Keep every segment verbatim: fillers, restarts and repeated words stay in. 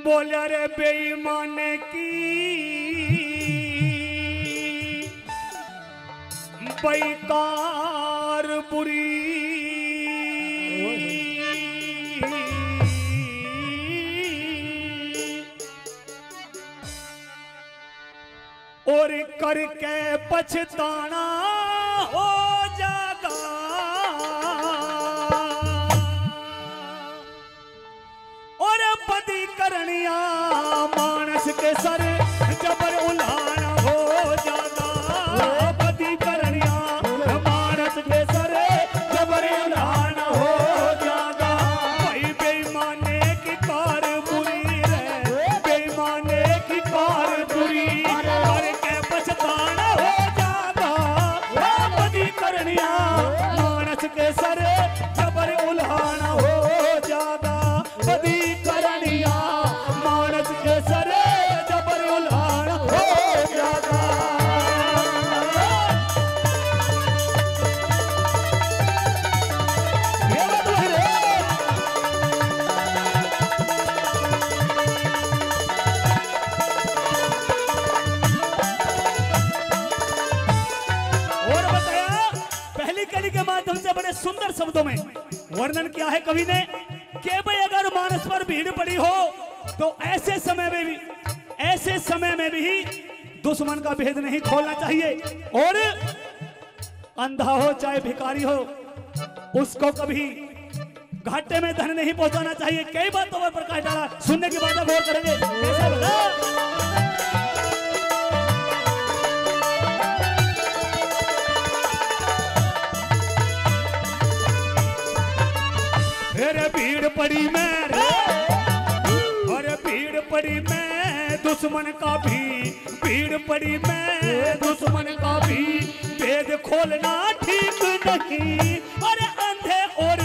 बोल्या रे बेईमान की बेकार बुरी। और करके पछताना हो जागा। और बदी करनिया मानस के सर जबर उल्हाण हो जागा। बदी करनिया मानस के सर जबर उल्हाण हो जागा। भाई बेईमाने की कार बुरी रे, बेईमाने की कार बुरी, करके पछताना हो जागा। बदी करनिया मानस के सर जबर उल्हाण हो जागा। बदी करनिया मानस के सर जबर उल्हाण हो जागा। ये बात है रे। और बताया, पहली कली के माध्यम से बड़े सुंदर शब्दों में वर्णन किया है कवि ने कि भाई, अगर मानस पर भीड़ पड़ी हो तो ऐसे समय में भी, ऐसे समय में भी दुश्मन का भेद नहीं खोलना चाहिए। और अंधा हो चाहे भिखारी हो, उसको कभी घाटे में धन नहीं पहुंचाना चाहिए। कई बातों पर प्रकाश डाला, सुनने के बाद आप गौर करेंगे। कैसे बता? फिर भीड़ पड़ी मैं, और भीड़ पड़ी मैं दुश्मन का भी, भीड़ पड़ी मैं दुश्मन का भी, भेद खोलना ठीक नहीं। अरे अंधे और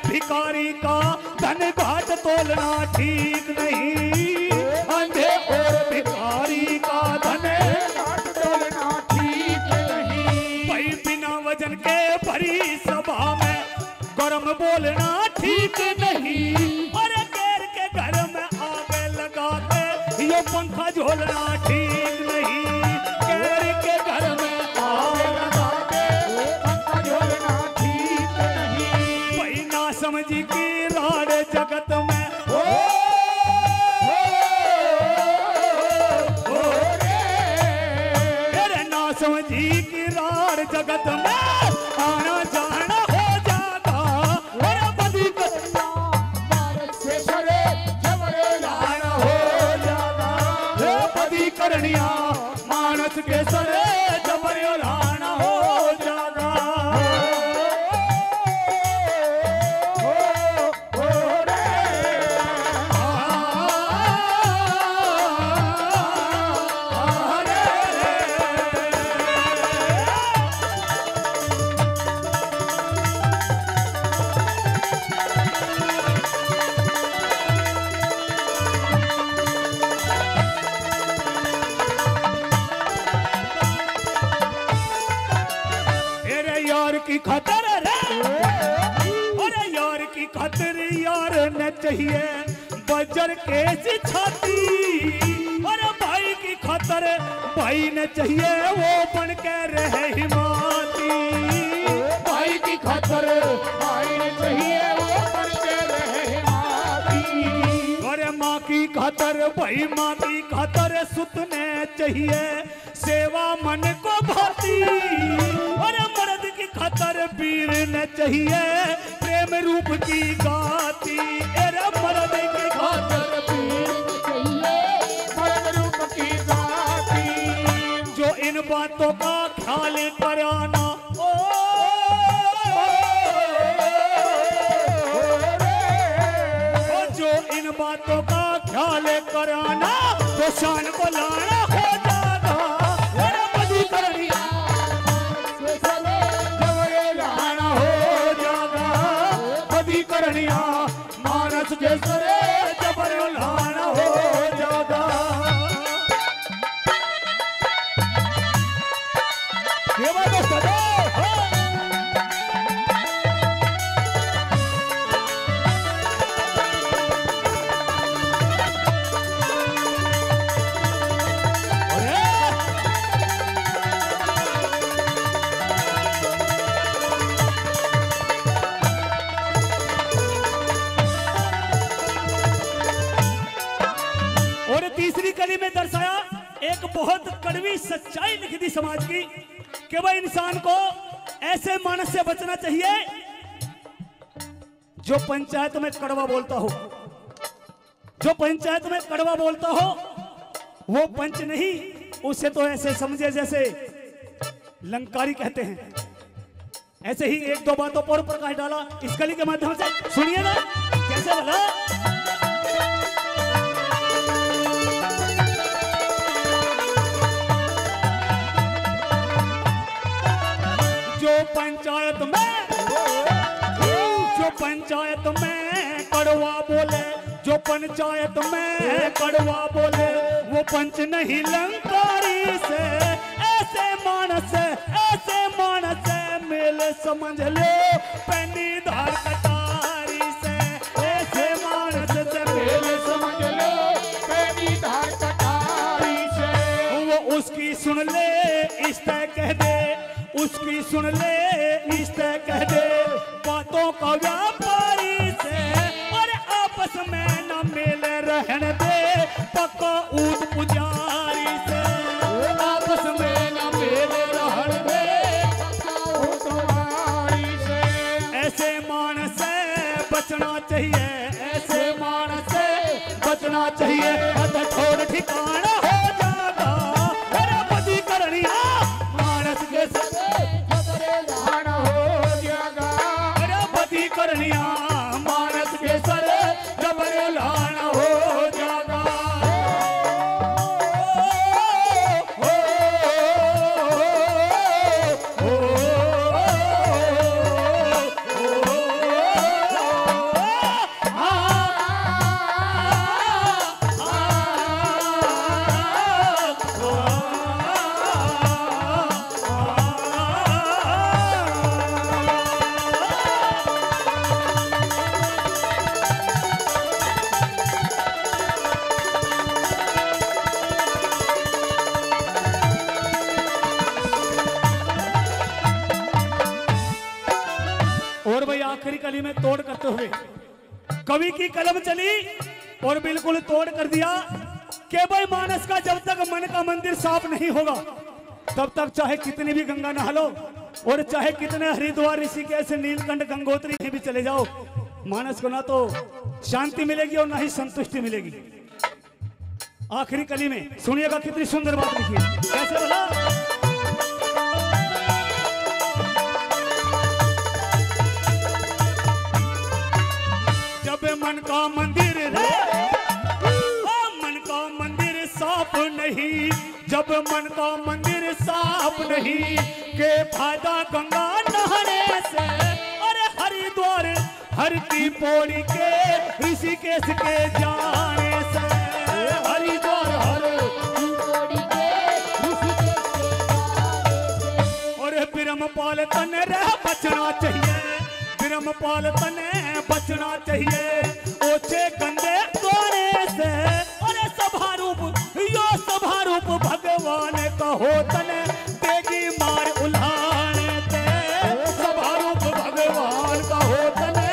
भिखारी का धन घाट तोलना ठीक नहीं। अंधे और भिखारी का धन घाट तोलना ठीक नहीं। भाई बिना वजन के भरी सभा में गर्म बोलना ठीक नहीं। अरे गैर के घर में आग लगा के यो पंखा झोलना ठीक नहीं। गैर के घर में आग लगा के पंखा झोलना ठीक नहीं। भाई ना समझी की राड़ जगत में, ओ, ओ, ओ, ओ रे। अरे ना समझी की राड़ जगत में आना जाना हो जागा। अरे बदी करनिया मानस के सरे जबर उल्हाण हो जागा। अरे बदी करनिया मानस के सरे जबर उल्हाण हो जागा। अरे यार की खातर रे, अरे यार की खातर यार न चाहिए बजर के सी छाती। अरे भाई की खातर भाई न चाहिए वो बन के रहे हिमाती। भाई की खातर भाई न चाहिए वो बन के रहे हिमाती। अरे माँ की खातर भाई माँ की खातर सुतने चाहिए सेवा मन को भाती। अरे मर्द की खातर पीर न चाहिए प्रेम रूप की गाती। अरे मर्द की खातर पीर न चाहिए प्रेम रूप की गाती। जो इन बातों का ख्याल कराना, ओ, ओ जो इन बातों का ख्याल कराना, तो शान को लाना हो जागा। अरे बदी करनिया जबर उल्हाण हो जागा। बदी करनिया मानस के सरे जबर उल्हाण हो जागा। एक बहुत कड़वी सच्चाई लिख दी समाज की कि भाई, इंसान को ऐसे मानस से बचना चाहिए जो पंचायत में कड़वा बोलता हो। जो पंचायत में कड़वा बोलता हो, वो पंच नहीं, उसे तो ऐसे समझे जैसे लंकारी कहते हैं। ऐसे ही एक दो बातों पर प्रकाश डाला इस कली के माध्यम से। सुनिए ना, कैसे भला? जो पंचायत में, जो पंचायत में कड़वा बोले, जो पंचायत में कड़वा बोले, वो पंच नहीं लंकारी से। ऐसे मानस, ऐसे मानस मेल समझ लो पैनी धार कटारी से। ऐसे मानस से मेल समझ लो पैनी धार कटारी से। वो उसकी सुन ले, इस तय कह दे, उसकी सुन ले, इस तय कह दे, बातों का व्यापारी से। और आपस में न मेल रहन दे, पक्का ऊत पुजारी से। आपस में न मेल रहन दे, पक्का ऊत पुजारी से। ऐसे मानस से बचना चाहिए, ऐसे मानस से बचना चाहिए, अत ठोर ठिकाना हो जागा। अरे बदी करनिया मानस के सरे जबरे लान हो जागा। अरे बदी करनिया मानस के सरे जबरे लान हो जागा। और भाई, आखिरी कली में तोड़ करते हुए कवि की कलम चली और बिल्कुल तोड़ कर दिया कि भाई, मानस का जब तक मन का मंदिर साफ नहीं होगा, तब तक चाहे कितनी भी गंगा नहा लो और चाहे कितने हरिद्वार, ऋषिकेश, नीलकंठ, गंगोत्री कहीं भी चले जाओ, मानस को ना तो शांति मिलेगी और ना ही संतुष्टि मिलेगी। आखिरी कली में सुनिएगा, कितनी सुंदर बात लिखी है। कैसे बोला? जब मन का मंदिर रे, ओ मन का मंदिर साफ नहीं, जब मन का मंदिर साफ नहीं, के फायदा गंगा नहाने से? अरे हरिद्वार हर की पौड़ी के ऋषिकेश के जाने से। हरिद्वार हर की पौड़ी के ऋषिकेश के जाने से। और ब्रह्मपाल तने रह बचना चाहिए, ब्रह्मपाल तने बचना चाहिए ओछे गंदे द्वारे से। अरे सभा रूप, यो सभा रूप भगवान का हो तने, तेगी मार उल्हाने ते। सभा रूप भगवान का हो तने।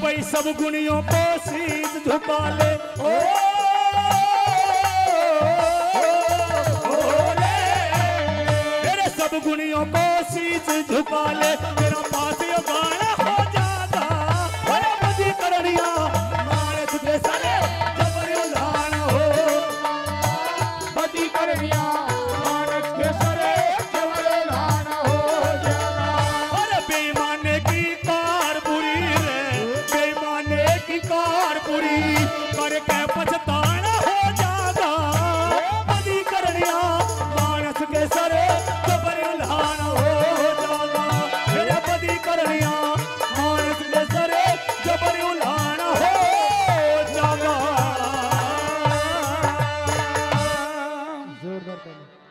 भाई सब गुणियों को शीश झुका ले। ओ, ओ, ओ, ओ, ले। तेरे सब गुणियों को शीश झुका ले, तेरा पास यो गाना हो जागा। अरे बदी करनिया मानस के सरे जबरियो लान हो। बदी करनिया मानस के सरे जबरियो लान हो जागा। अरे बेईमाने की कार बुरी रे, बेईमाने की कार बुरी, करके पछताना हो जागा। बदी करनिया मानस के सरे जबर उल्हान हो जागा। मेरे बदी करनिया मानस के सरे जबर उल्हान हो जागा। जोरदार ताली।